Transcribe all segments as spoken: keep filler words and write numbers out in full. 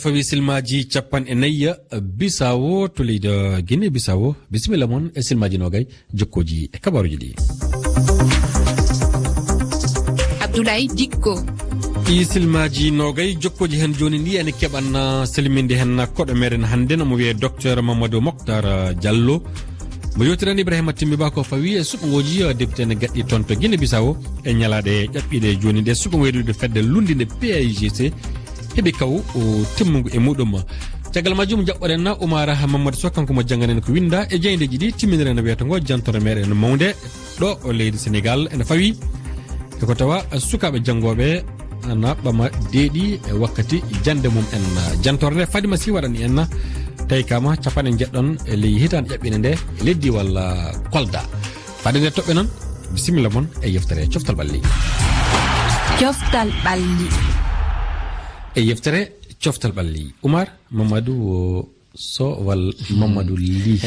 Fawi silmaaji capanɗe nayi, Bisawo to leydi Gine Bisawo. Bisimilla mon e silmaaji noogay jokkooji e kabaaruuji ɗi. Abdoulaye Dikko. Ɗi silmaaji noogay jokkooji heen jooni ndi ene keɓan, ah, salminde heen koɗo meɗen hannde, no mo wiyee Docteur Mamadou Moctar, ah, Diallo. Mo yewtiran Ibrahima Timbi Ba ko fawi e suɓngooji, ah, député ne gaɗɗi toon to Gine Bisawo e ñalaaɗe ƴaɓɓiiɗe jooni ɗe, suɓngo waylude fedde lunndinde P A I G C. Heɓi kaw o timmungu e muɗum. Caggal majjum, jaɓɓoɗen Oumar Mamadou Sow, kanko mo jannganen ko winnda e jaayndeeji ɗi, timminiren weeto ngo jantore meɗen mawnde ɗo o leydi Senegal. Ene fawi e ko tawa sukaaɓe janngooɓe ana ɓama deeɗi e wakkati jannde mum en. Jantorde Fadima Sy waɗani en tawi kama capanɗe njeɗɗon e ley hitaande ƴaɓɓinde nde e leydi walla Kolda. Fade nde toɓɓe noon, bisimilla mon e yeftere Coftal Ɓalli. Coftal Ɓalli. E yeftere Coftal Ɓalli, Oumar Mamadou Sow walla Mamadou Ly?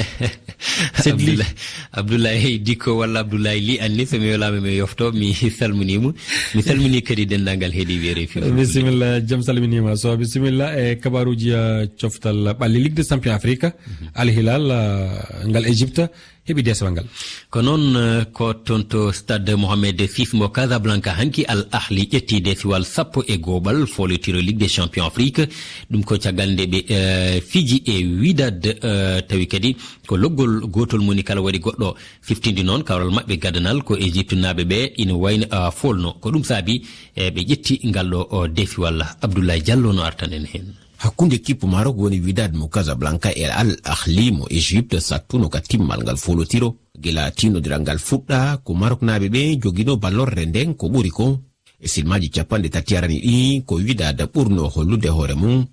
Seydi Ly. Abdoulaye, Abdoulaye Dikko walla Abdoulaye Ly, anni so mi welaama mi yofto, mi salminiima. Mi salminii kadi denndaangal heɗiiɓe R F I. Bisimilla, jam salminiima. So bisimilla e kabaaruuji, eh, Coftal Ɓalli. Ligue des champions Afrique, Al Hilal, eh, ngal Égypte, heɓi deesewal ngal. Ko noon, eh, ko toon to stade Mohamed six mo Casablanca hanki Al Ahli ƴetti deesewal sappo e go'oɓal foolotiro Ligue des Champions Afrique. Ɗum ko caggal nde ɓe, eh, fiji e Wydad, eh, tawi kadi ko loggol gootol moni kala waɗi goɗɗo. Siftinde noon kawral maɓɓe gadanal ko Égypte naaɓe ɓe ina wayno, eh, foolno. Ko ɗum saabi, eh, ɓe ƴetti ngal ɗo, o, deesewal. Abdoulaye Diallo no artan en heen. Hakkunde kippu Maroc woni Wydad mo Casablanca e Al Ahli mo Égypte sattuno ka timmal ngal foolotiro. Gila tiinodiral ngal fuɗɗa, ko Maroknaaɓe ɓe jogino ballorre nden ko ɓuri ko. E silmaaji capanɗe tati arani ɗi, ko Wydad ɓurno hollude hoore mum.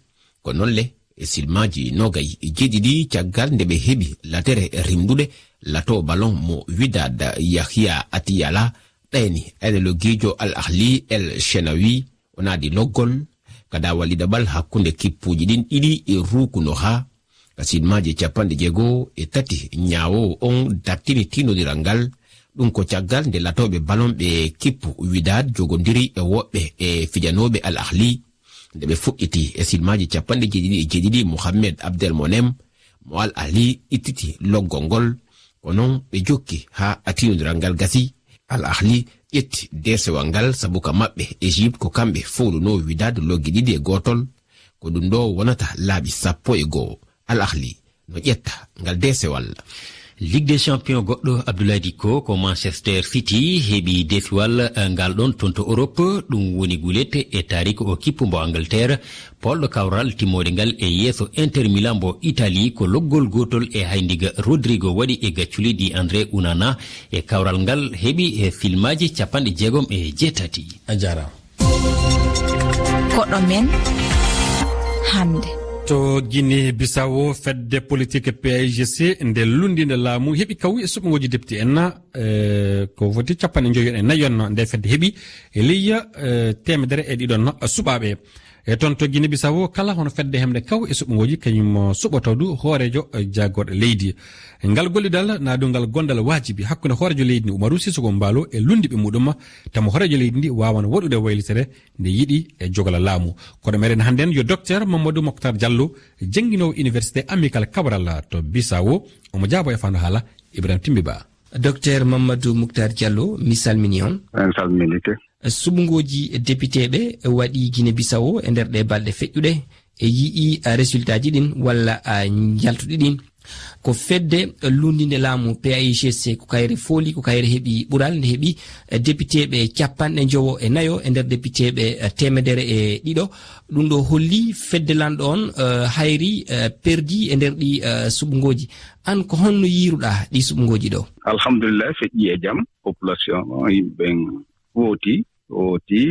Ko noon le, e silmaaji noogay e jeeɗiɗi caggal nde ɓe heɓi latere rimɗude, lato ballon mo Wydad Yahya Atiyala ɗayni aynologiijo Al Ahli El Shenawi. O naadi loggol ka daawal ɗiɗaɓal hakkunde kippuuji ɗin ɗiɗi e ruukuno haa ka silmaaji capanɗe jeego e tati ñaawoowo on dartini tiinodiral ngal. Ɗum ko caggal nde latooɓe balon ɓe kippu Widaad jogondiri e woɓɓe e fijanooɓe Al Ahli. Nde ɓe fuɗɗiti e silmaaji capanɗe jeeɗiɗi e jeeɗiɗi, Mohamed Abdel Monem mo Al Ahli ittiti loggol ngol. Ko noon ɓe jokki haa tiinodiral ngal gasi. Al Ahli ƴetti deesewal ngal sabu ka maɓɓe Égypte ko kamɓe fowlunoo Widaad loggi ɗiɗi e gootol. Ko ɗum ɗo wonata laabi sappo e go'o. Al Ahli no ƴetta ngal deesewal. Ligue des Champions goɗɗo Abdoulaye Dicko ko Manchester City heɓi deesewal, eh, ngal ɗon toon to Europe. Ɗum woni gulet e taariku o kippu mbo Angleterre. Polɗo kawral timmoode ngal e yeeso Inter Milan mbo Italie ko loggol gootol e hayndiga Rodrigo waɗi e gacculi ɗi André Onana. E kawral ngal heɓi e filmaaji capanɗe jeegom e jeetati. A jaaraama. Koɗo men hannde. To Guinée Bissau, fedde politique P A I G C nde lunndinde laamu heɓi kaw e suɓngooji député en, eh, ko foti capanɗe njoyo e nayon nde fedde heɓi e ley, eh, teemedere e ɗiɗon suɓaaɓe. E toon to Guinée Bissau, kala hono fedde heɓnde kaw e suɓngooji, kañum suɓotoo du hooreejo, eh, jaagorɗe leydi. Ngal gollidal na du ngal gondal waajibi hakkunde hooreejo leydi ndi Umaru Sissoco Embaló e lunndiiɓe muɗum, tama hooreejo leydi ndi waawan waɗude waylitere nde yiɗi e jogola laamu. Koɗo meɗen hannden yo Docteur Mamadou Moctar Diallo, jannginoowo Université Amicale Cabral to Bissau. Omo jaabo e fanndo haala Ibrahima Timbi Ba. Docteur Mamadou Moctar Diallo, mi salmini on. En salminike. Suɓngooji depiteeɓe waɗi Guinée Bissau e nder ɗe balɗe feƴƴuɗe, e yi'i, a, résultat ji ɗin walla, a, njaltuɗi ɗin. Ko fedde lunndinde laamu P A I G C, ko kayre fooli, ko kayre heɓi ɓural, nde heɓi, e, depiteeɓe capanɗe njowo e nayo e nder depiteeɓe, e, teemedere e ɗiɗo. Ɗum ɗo holli fedde lanɗo on, e, hayri, e, perdi e nder ɗi, e, suɓngooji. An ko honno yiiruɗaa ɗi suɓngooji ɗo? Alhamdulillah, feƴƴi e jam. Population o, yimɓe ɓen wooti, wooti,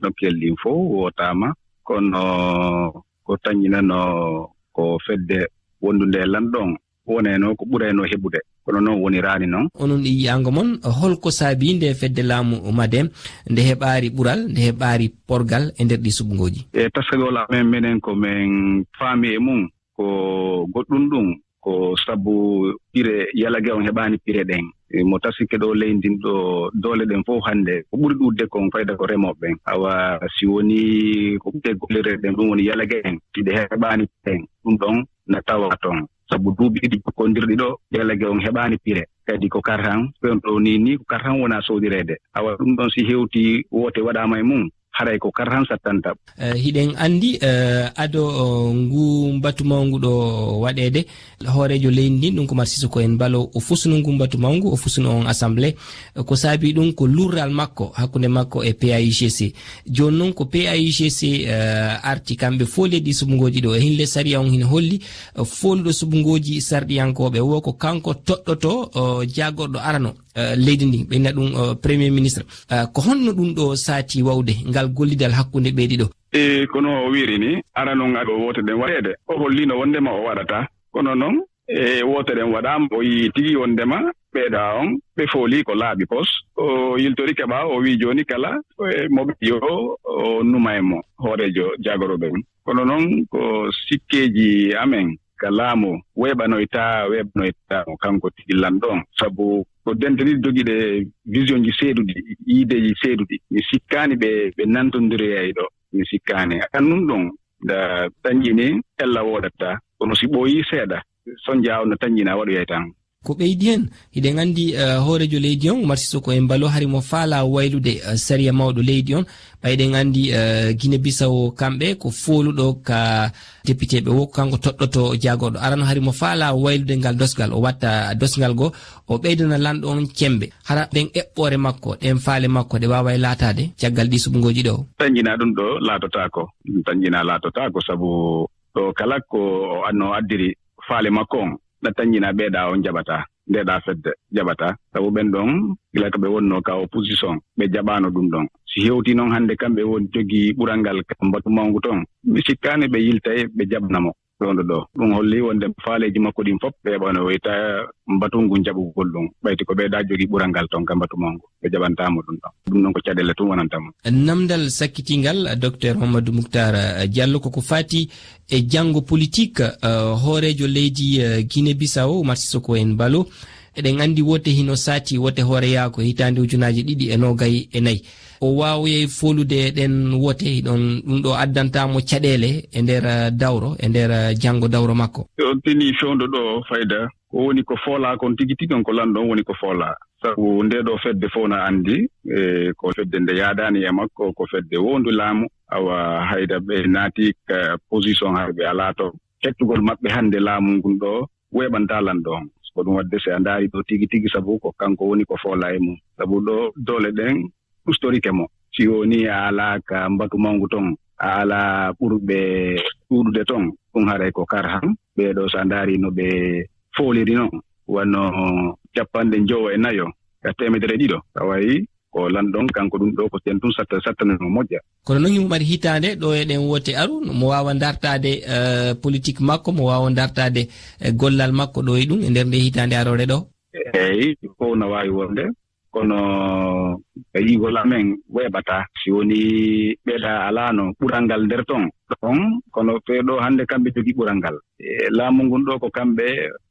nokkel ɗin fof wootaama. Kono ko tañinanoo ko fedde wondunde e lanɗo on wonayno ko ɓurayno heɓude. Kono noon woniraani noon. Onon e yiyaango mon, holko saabii nde fedde laamu MADEM nde heɓaari ɓural, nde heɓaari porgal e nder ɗi suɓngooji? E taskagol amen menen ko men faami e mum ko goɗɗum ɗum, ko sabu pire yalage on heɓaani pire ɗen. E mo tasike ɗo leydi ndin ɗo, doole ɗen fof hannde ko ɓuri ɗuuɗde kon fayda ko remooɓe ɓen. Awa si woni ko ɓe gollireede ɗen, ɗum woni yalage en, si ɗe heɓaani en, ɗum ɗon na tawa toon. Sabu duuɓi ɗiɗi jokkondirɗi ɗo, yalage on heɓaani pire. Kadi ko karhan, ko on ɗo ni, ni ko karhan wona soodireede. Awa ɗum ɗon si hewti woote waɗaama e mum, haray ko karhan sattanta. Eh, hiɗen anndi, eh, ado, oh, ngu mbatu mawngu ɗo waɗeede, hooreejo leydi ndin, ɗum ko Umar Sissoco Embaló, o fusno ngu mbatu mawngu, o fusno on assemblée. Eh, ko saabi ɗum ko lurral makko, hakkunde makko e P A U G C. Jooni noon ko P A U G C, eh, arti kamɓe fof leydi subngooji ɗo. E hin le sariya on hino holli, eh, fooluɗo subngooji sarɗiyankooɓe wo ko kanko toɗɗoto, oh, jaagorɗo arano, eh, leydi ndi, ɓe inna ɗum, eh, premier ministre. Eh, ko honno ɗum ɗo saati wawde ngal gollidal hakkunde ɓe ɗiɗo? E kono o wiiri ni, arano ngal woote ɗen waɗeede, o hollino wondema o waɗata. Kono noon, e woote ɗen waɗaama, o yii tigi wondema ɓeeɗa on, ɓe fooli ko laaɓi pos. O yiltori keɓa, o wii jooni kala, e mo ɓe yo o numa e mo, hooreejo jaagorooɓe ɗum. Kono noon ko sikkeeji amen ka laamu weeɓanoyta, weeɓanoyta mo kanko tigi lanɗo on. Sabu ko dente ɗiɗi dogiɗe vision ji seeɗuɗi, yiideeji seeɗuɗi. Mi sikkaani ɓe, ɓe nantondiroyay ɗo. Mi sikkaani. An ɗum ɗon, nda tanƴini ella woodatta. Kono si ɓooyi seeɗa, sonja on no tanƴina waɗoyay tan. Ko ɓeydi hen, hiɗen anndi, eh, hooreejo leydi on, Umar Sissoco Embaló, hari mo faala waylude, eh, sariya mawɗo leydi on. Ɓay ɗen anndi, eh, Guinée Bissau kamɓe ko fooluɗo ka député ɓe wo ko kanko toɗɗoto jaagorɗo arano, hari mo faala waylude ngal dosgal, o watta dosgal go, o ɓeydana lanɗo on cembe. Hara ɗen eɓɓoore makko, ɗen faale makko, ɗe waaway laataade caggal ɗi subngooji ɗo? Tanƴina ɗum ɗo laatotaako. Ɗum tanƴina laatotaako sabu ɗo kala ko o anno addiri faale makko on, na tanƴina ɓeeɗa on jaɓata, ndeeɗa fedde jaɓata. Sabu ɓen ɗon, gila ko ɓe wonno ka opposition, ɓe jaɓano ɗum ɗon. Si hewti noon hannde kamɓe woni jogii ɓural ngal ka mbatu mawngu ton, mi sikkaani ɓe yiltay ɓe jaɓna mo. Ɗon ɗo ɗo. Ɗum holli wonde faaleeji makko ɗin fof ɓe ɓano wayta mbatungu jaɓugol ɗum. Ɓayti ko ɓeyɗa jogii ɓural ngal ton ka mbatu mawngu, ɓe jaɓantaa mo ɗum ɗon. Ɗum noon ko caɗeele tun wonanta mo. Namdal sakkitingal, Docteur Mamadou Mouctar, eh, Diallo, koko faati e janngo politique, eh, hooreejo leydi, eh, Guinée Bissau, Umar Sissoco Embaló. Eɗen anndi wote hino saati wote hooreyaa ko hitaande ujunaaji ɗiɗi e noogay e nayi. O waawoyay foolude ɗen wote, ɗon ɗum ɗo addanta mo caɗeele e nder, eh, dawro, e nder, eh, janngo dawro makko. On tini fewndo ɗo fayda, ko woni ko foolaa kon tigi tigi on ko lanɗo on woni ko foolaa. Sabu nde ɗo fedde fof na anndi, e ko fedde nde yaadaani e makko, ko fedde wondu laamu. Awa hayda ɓe naati ka position hay ɓe alaa to. Hettugol maɓɓe hannde laamu ngun ɗo weeɓanta lanɗo on. Ko ɗum waɗde si a ndaari ɗo tigi tigi sabu ko kanko woni ko foolaa e mum. Sabu ɗo doole ɗen ustorike mo. Si woni a alaa ka mbatu mawngu ton, a alaa ɓurɓe ɗuuɗude ton, ɗum haray ko kar han. Ɓee ɗo so a ndaari no ɓe fooliri non, wano capanɗe njowo e nayo ka teemedere ɗiɗo. Tawayi ko lanɗon kanko ɗum ɗo ko ten tun satta, sattana mo moƴƴa. Kono noon himo mari hitaande ɗo e ɗen wote aru, mo waawa dartaade, eh, politique makko, mo waawa dartaade, eh, gollal makko ɗo e ɗum e nder nde hitaande aroore ɗo. Eey, fof na waawi wonde. Kono e yi'ugol amen weeɓataa. Si woni ɓeeɗa alaano ɓural ngal nder ton, ɗon, kono ɓee ɗo hannde kamɓe jogii ɓural ngal. E laamu ngun ɗo ko kamɓe,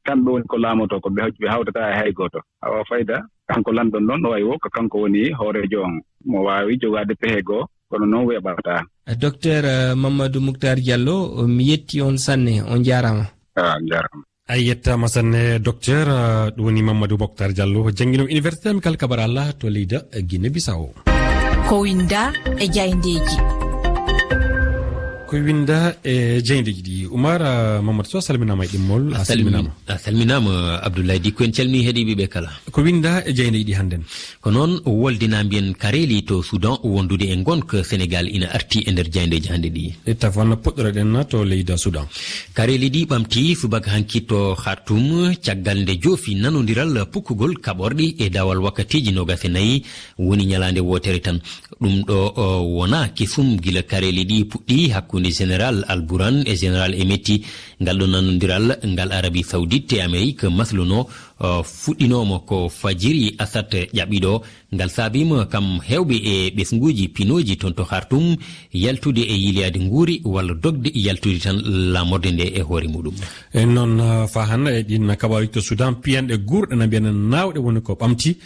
kamɓe woni ko laamoto, ko ɓe, ɓe hawtataa e hay gooto. Awa fayda, kanko lanɗon ɗon, no wayi wo ko kanko woni hooreejo on. Mo waawi jogaade pehe goo, kono noon weeɓataa. Docteur, eh, Mamadou Mouctar Diallo, mi yetti on sanne, on jaaraama. Ah, jaaraama. A yettaama sanne, Docteur. Ɗum woni Mamadou Moctar Diallo, jannginoowo Université Amicale Cabral to leydi Guinée Bissau. Ko winda e jayndeeji. Ko winda e jayndeeji ɗi. Umar, ah, Mamadou Sow, a salminaama e ɗimmol. A salminaama. A salminaama, Abdoulaye Dicko, en calmini heɗiiɓe ɓe kala. Ko winda e jayndeeji ɗi hannden. Ko noon, wolde na mbiyen kareeli to Sudan wondude e ngonka Senegal ina arti e nder jayndeeji hannde ɗi. E tafon puɗɗoreɗen to leydi Sudan. Kareeli ɗi ɓamti subaka hanki to Khartoum, caggal nde joofi nanondiral pukkugol kaɓorɗi e dawal wakkatiiji noogas e nayi, woni ñalaande wootere tan. Ɗum ɗo, o, wona kesum gila kareeli ɗi puɗɗi hakkunde Général Al Buran e Général Emeti, ngal ɗo nanondiral ngal Arabie Saoudite e Amérique maslunoo, uh, fuɗɗinooma ko fajiri asat ƴaɓɓiɗo. Ngal saabiima kam heewɓe e ɓesnguuji pinooji toon to Khartoum yaltude e yiiloyaade nguuri walla dogde yaltude tan laamorde nde e hoore muɗum. E noon, uh, fahan e ɗin kaɓaaruuji to Soudan, piyanɗe guurɗe na mbiyan naawɗe woni ko ɓamti.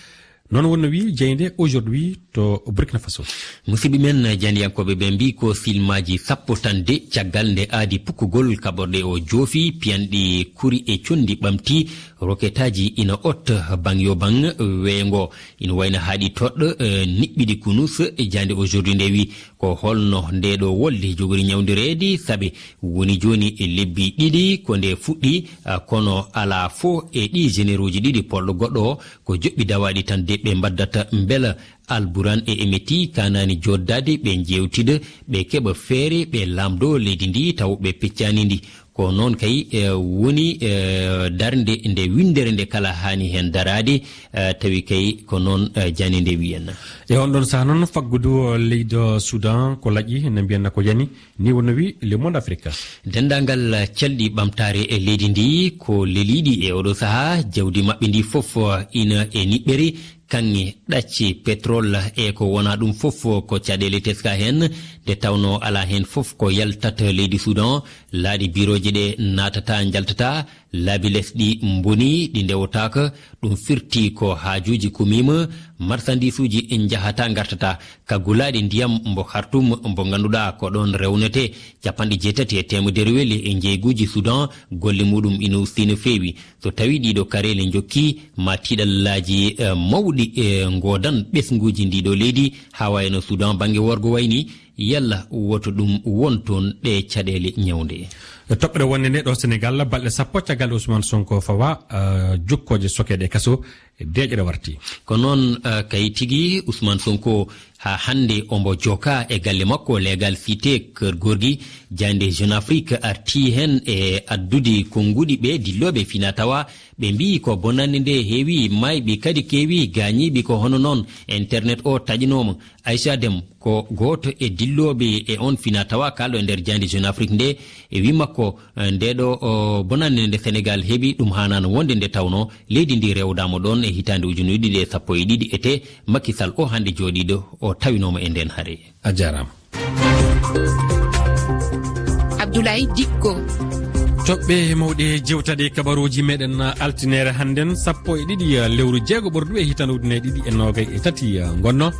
Noon wonno wiyi jeynde Aujourd'hui to Burkina Faso. Musidɓe men, janndiyankooɓe ɓe mbiyi ko silmaaji sappo tan de caggal nde aadi pukkugol kaɓorɗe o joofi, piyanɗi kuri e conndi ɓamti, roketaaji ina otta baŋ yo baŋ weeyo ngo. Ina wayno haaɗi toɗɗo, eh, niɓɓiɗi kunus, jannde Aujourd'hui nde wi ko holno nde ɗo wolde jogori ñawndireede, sabe woni jooni e lebbi ɗiɗi ko nde fuɗɗi, ah, kono alaa fof e ɗi générauxji ɗiɗi polɗo goɗɗo o, ko joɓɓi dawaaɗi tan de ɓe mbaddata mbela Alburan e Emeti kaanaani jooɗdaade ɓe njeewtida, ɓe keɓa feere, ɓe laamdoo leydi ndi taw ɓe peccaani ndi. Ko noon kay, eh, woni, eh, darnde nde winndere nde kala haani heen daraade, eh, tawi kay ko noon, eh, jannde nde wiyen. E on ɗon saha noon, faggudu leydi Soudan ko laƴi, ne mbiyanna ko yani, ni wonno wi Le Monde Afrique. Denndaangal calɗi ɓamtaare e leydi ndi ko leliiɗi e oɗo saha, jawdi maɓɓe ndi fof ina e niɓɓere, kaŋŋe, ɗacce, pétrole e ko wonaa ɗum fof ko caɗeele teska heen, nde tawnoo alaa heen fof ko yaltata leydi Soudan, laaɗe birooje ɗe naatata, njaltata, laabi lesɗi mboni, ɗi ndewotaaka, ɗum firti ko haajuuji kumiima, marsandiisuuji njahata ngartata, kaggulaaɗe ndiyam mbo Khartoum mbo ngannduɗaa ko ɗoon rewnetee, capanɗe jeetati e teemedere weli e njeeyguuji Soudan, golle muɗum ina ustii no feewi. So tawii ɗiiɗo kareele njokkii, ma tiiɗallaaji, eh, mawɗi, eh, ngoodan ɓesnguuji ndiiɗo leydi, haa wayno Soudan bannge worgo wayni, yalla woto ɗum won toon ɗe caɗeele ñawnde. Toɓɓere wonde nde ɗo Senegal, balɗe sappo caggal Ousmane Sonko fawa, eh, jukkooje sokeede e kaso, deeƴere warti. Ko noon, eh, kay tigi Ousmane Sonko haa hannde ombo jooka e galle makko Legal Cité Kër Gorgui, jaaynde Jeune Afrique artii heen e addude konnguɗi ɓe dillooɓe fina tawa ɓe mbiyi ko bonannde nde heewi maayɓe kadi keewi gaañiiɓe ko hono noon internet o taƴnooma. Aïcha Dem ko gooto e dillooɓe e on fina tawa kaalɗo e nder jaaynde Jeune Afrique nde e wi makko, eh, nde ɗo, o, bonannde nde Senegal heɓi ɗum haanaano wonde nde tawnoo leydi ndi rewdaama ɗoon e hitaande ujunere ɗiɗi e sappo e ɗiɗi ete Macky Sall o hannde jooɗiiɗo o tawinooma e ndeen hare. A jaaraama. Abdoulaye Dikko. Toɓɓe mawɗe jewtaɗe kabaruuji meɗen altinere hannden sappo e ɗiɗi lewru jeego ɓordu e hitaande ujunere ɗiɗi e noogay e tati ngonno.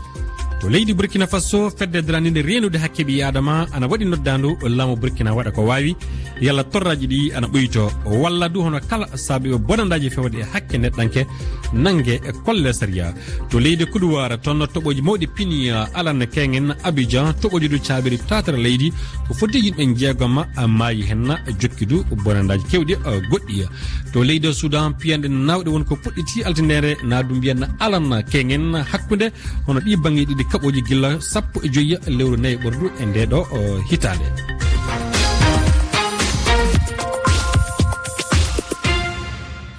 To leydi Burkina Faso, fedde daraniinde reenude hakke ɓii Aadama ana waɗi noddaandu laamu Burkina waɗa ko waawi, yalla torraaji ɗi ana ɓuyto, walla du hono kala saabiiɓe bonandaaji fewde e hakke neɗɗanke nannge e kolle sariya. To leydi Kuduwaara, toon no toɓooji mawɗi pini, uh, alan keŋen Abidjan, toɓooji du caabiri taatara leydi, ko foti yimɓe jeegoma, uh, maayi heen, jokki du bonandaaji keewɗi, uh, goɗɗi. To leydi Soudan, piyanɗe naawɗe won ko puɗɗiti altindere na du mbiyan alan keŋen hakkunde hono ɗi baŋŋe ɗiɗi kaɓooji gila sappo e joyi lewru nayi ɓordu e nde ɗo, o, hitaande.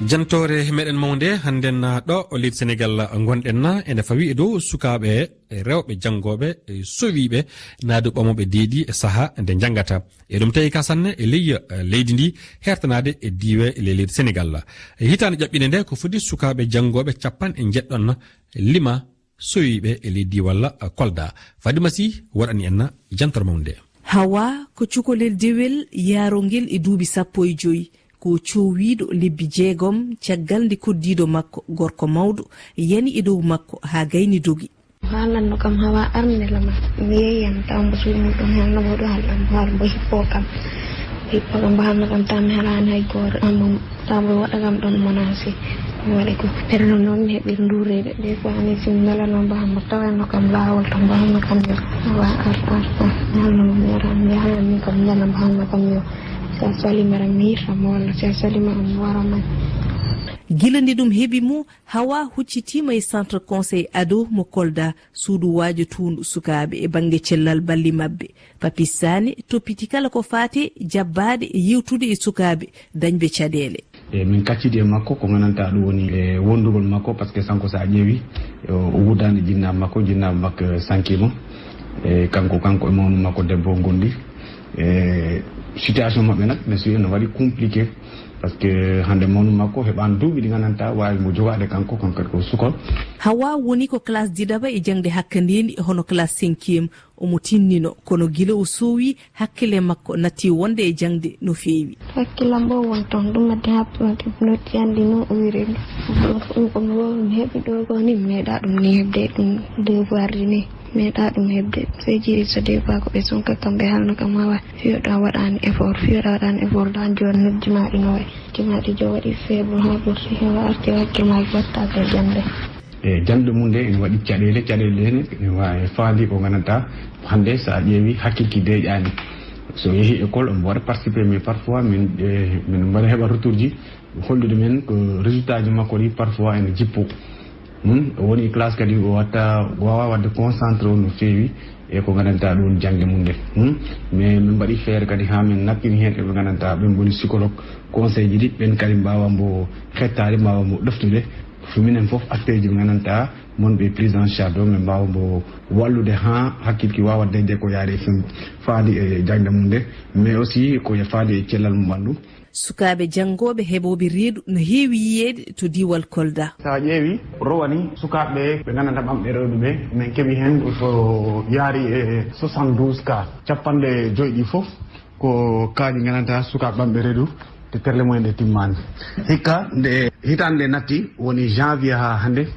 Jantoore meɗen mawnde hannden ɗo o leydi Senegal ngonɗen na ene fawi e dow sukaaɓe e rewɓe janngooɓe e sowiiɓe naadu ɓamooɓe deeɗi e saha nde njanngata. E ɗum tawi ka sanne e ley, eh, leydi ndi hertanaade e diiwe e ley leydi Senegal. E hitaande ƴaɓɓinde nde ko foti sukaaɓe janngooɓe capan e njeɗɗon lima sowiiɓe e ley diiwal Kolda. Fadima Sy waɗani en jantoore mawnde. Hawa ko cukalel dewel yaarongel e duuɓi sappo e joyi. Ko coowiiɗo lebbi jeegom caggal nde koddiiɗo makko gorko mawɗo yani e dow makko haa gayni dogi. Haalanno kam hawa arnde lama. Mi yeeyam taw mbo suuɗi mum ɗum haalno mbo ɗum haalɗam haal mbo hippoo kam. Hippa kam mbo haalno kam taw mi halaani hay gooto. Amam taw mbo waɗa kam ɗon monasi. Mi waɗi ko perno noon mi heɓir nduureede. Des fois ni si mi melanoo mbo hammo tawanno kam laawol to mbo hammo kam yo. Hawa ar ar ar. Mi haalno mo mi ara mi yaha mi kam mi nana mbo haalno kam yo. Si a salima ran mi yirta mo walla si a salima am mi wara man. Gila nde ɗum heɓi mo, Hawa huccitiima e Centre Conseil Ado mo Kolda, suudu waajo tuundu sukaaɓe e bannge cellal balli maɓɓe. Papis Sané toppiti kala ko faati e jabbaade e yewtude e sukaaɓe dañɓe caɗeele. E min kaccidi e makko ko ngananta ɗum woni e wondugol makko, parce que sanko so a ƴeewi, o, o wuddaani jinnaaɓe makko, jinnaaɓe makko sankiima. E kanko, kanko e mawnu makko debbo ngonndi. E situation maɓɓe nak, no suwi no waɗi compliqué, parce que hannde mawnu makko heɓaani duuɓi ɗi nganndantaa waawi mo jogaade kanko, kanko kadi ko sukol. Hawa woni ko classe diɗaɓa e jaŋde hakkandeeni, hono classe cinquième. Omo tinnino, kono gila o soowi, hakkille makko natti wonde e jaŋde no feewi. Hakkillam bo won toon, ɗum addi haa noddi anndi no o wiri ɗum. Ɗum ko mi woowi mi heɓi ɗo ko ni, mi meeɗa ɗum ni heɓde ɗum devoir ji ni. Mi meeɗa ɗum heɓde. Sey jiiɗi so des fois ko ɓe sonka kam ɓe haalna kam maa wa. Fiyoɗo a waɗaani effort, fiyoɗo a waɗaani effort, ɗo an jooni noddi maa ɗi no wayi. Noddi maa ɗi jo waɗi faible, haa ɓurti heewa arti wakkil maa wattaaka e jaŋde. E jaŋde mum nde ene waɗi caɗeele, caɗeele ɗe ne ene waawi faandi ko nganndantaa hannde so a ƴeewi hakkilki deeƴaani. So yehi école omo waɗa participer, mais parfois min, e, min mbaɗa heɓa retour ji hollude men ko résultat ji makko ɗi parfois ene jippo. Hmm? O woni e classe kadi o watta, o waawaa waɗde concentré o no feewi e ko nganndantaa ɗum jaŋde mum nde. Hmm? Mais min mbaɗi feere kadi haa min nattini heen e ɓe nganndantaa ɓen ngoni psychologue conseil ji ɗi, ɓen kadi mbaawa mbo hettaade, mbaawa mbo ɗoftude. Ko minen fof acteur ji ɓe nganndantaa mon ɓe prise en charge o, min mbaawa mbo wallude haa hakkilki waawa dañde ko yaade e fem-, faandi e jaŋde mum nde, mais aussi ko faandi e cellal mum ɓanndu. Sukaaɓe janngooɓe heɓooɓe reedu no heewi yiyeede to diiwal Kolda. So a ƴeewi, rowani sukaaɓe ɓe nganndantaa ɓamɓe reedu ɓe, min keɓi heen so yaari e soixante-douze cas. Capanɗe joy ɗi fof ko kaaji nganndantaa sukaaɓe ɓamɓe reedu, te terle mumen ɗe timmaani. Hikka nde hitaande nde natti, woni janvier haa hannde,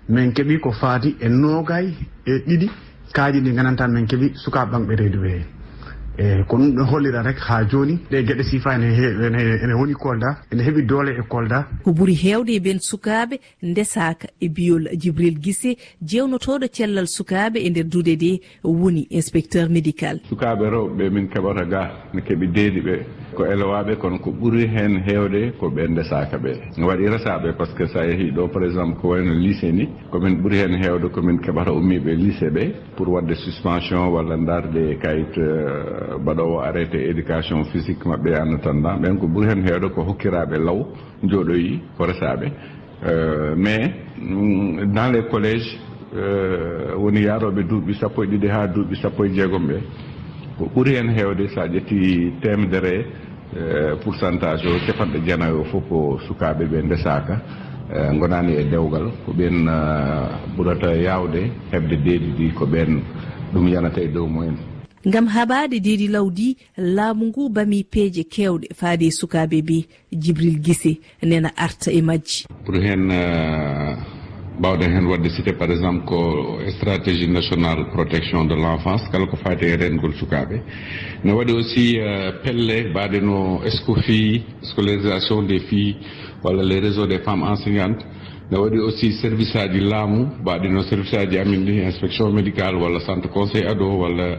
min keɓi ko faati e noogay e ɗiɗi kaaji ɗi nganndantaa min keɓi sukaaɓe ɓamɓe reedu ɓe. E ko ɗum ɗo hollira rek haa jooni, ɗe geɗe sifa ene he-, ene, ene woni Kolda, ene heɓi doole e Kolda. Ko ɓuri heewde e ɓeen sukaaɓe ndesaaka e biyol Jibril Gise, jeewnotooɗo cellal sukaaɓe e nder duɗe ɗe, woni inspecteur médical. Sukaaɓe rewɓe ɓe min keɓata ga, mi keɓi deedi ɓe, ko elewaaɓe, kono ko ɓuri heen heewde ko ɓe ndesaaka ɓe. No waɗi resaaɓe, parce que so a yehii ɗo, par exemple, ko wayno lycée ni, ko min ɓuri heen heewde ko min keɓata ummiiɓe lycée ɓe pour waɗde suspension walla ndaarde kayit, euh, baɗoowo arrêté éducation physique maɓɓe en attendant. Ɓen ko ɓuri heen heewde ko hokkiraaɓe law, njooɗoyi ko resaaɓe. Euh, mais, mm, dans les collèges, euh, woni yaarooɓe duuɓi sappo e ɗiɗi haa duuɓi sappo e jeegom ɓe, ko ɓuri heen heewde, so a ƴetti teemedere, euh, pourcentage o, capanɗe jeenayi o fof ko sukaaɓe ɓe ndesaaka, euh, ngonaani e dewgal, ko ɓeen, euh, ɓurata yaawde heɓde deedi ɗi, ko ɓeen ɗum yanata e dow mumen. Ngam haɓaade deedi law ɗi, laamu ngu ɓami peeje keewɗe faade e sukaaɓe ɓe. Jibril Gise nena arta e majji. Pour heen, eh, mbaawɗen heen waɗde cité, par exemple, ko stratégie nationale protection de l'enfance, kala ko faati e renndgol sukaaɓe. Ne waɗi aussi, eh, pelle mbaɗe no SCOFI, scolarisation des filles, walla les réseaux des femmes enseignantes. Ne waɗi aussi service aji laamu, mbaɗe no service aji amin ɗi, inspection médicale, walla centre conseil ado, walla,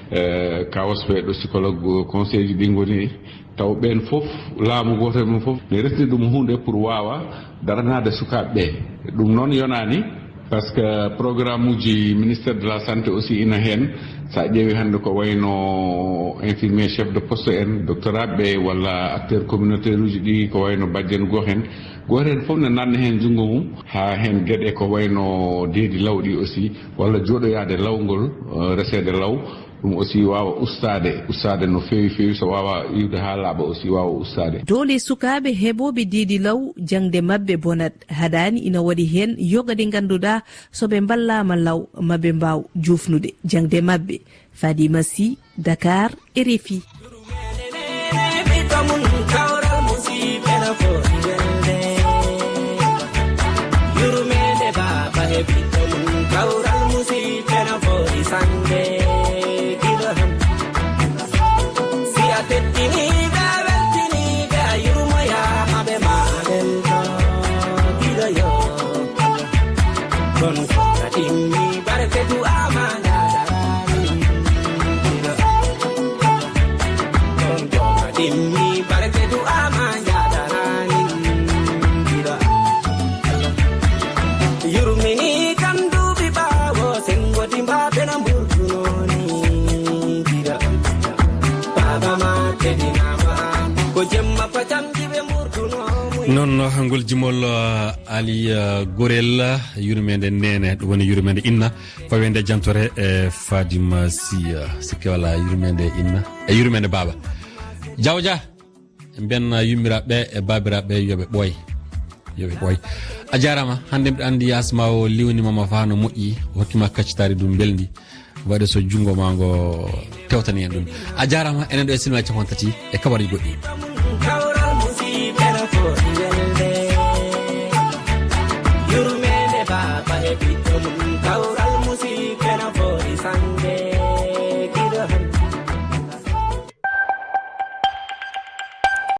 eh, kawas ɓe ɗo psychologue conseil ji ɗi ngoni. Taw ɓeen fof, laamu gooto e mum fof, ne resni ɗum huunde pour waawa daranaade sukaaɓe ɓe. Ɗum noon yonaani, parce que programme uji ministère de la santé aussi ina heen. So a ƴeewi hannde ko wayno infirmier chef de poste en, doctorat ɓe, walla acteur communautaire uji ɗi, ko wayno bajjen goo heen. Gooto heen fof ne nanna heen junngo mum, haa heen geɗe ko wayno deedi law ɗi aussi, walla jooɗoyaade law ngol, eh, reseede law. Ɗum aussi waawa ustaade, ustaade no feewi feewi, so waawa iwde haa laaɓa aussi waawa ustaade. Doole sukaaɓe heɓooɓe deedi law, jaŋde maɓɓe bonat, haɗaani ina waɗi heen yoga ɗe ngannduɗaa so ɓe mballaama law ma ɓe mbaaw juufnude jaŋde maɓɓe. Fadima Sy, Dakar, R F I. Ɓiɗɗo mum kawral musiɓɓe no foti welde. Yurmeende baaba e ɓiɗɗo mum kawral musiɓɓe no foti sande. Giɗo ham. Si a teddini ɓe, a weltini ɓe, a yurmoyaama ɓe, ma a welto. Giɗo yo. Ɗon ko ka timmi barke du'a ma njaadaraani. Ɗon ko ka timmi barke du'a ma njaadaraani. Yurmini kam duuɓi ɓaawo, sengo dimba bena mburdunooni. Baaba ma teddinaama, ko jemma pacamji ɓe mburduno. Noon, ngol jimol, uh, Ali, uh, Gorel, uh, yurmeende neene, ɗum woni yurmeende inna, faweende jantore e Fadima Sy, uh, sikke wala yurmeende inna, e yurmeende baaba. Jaw Dia, mbiyen, uh, yummiraaɓe e baabiraaɓe yo ɓe ɓooy, yo ɓe ɓooy. A jaaraama, hannde mbiɗa anndi Asma o liwni mama faa no moƴƴi, o hokki ma kaccitaari ɗum mbelndi, waɗi so junngo ma ngo tewtani en ɗum. A jaaraama, enen ɗo e sinema capanɗe tati e kabaruji goɗɗi.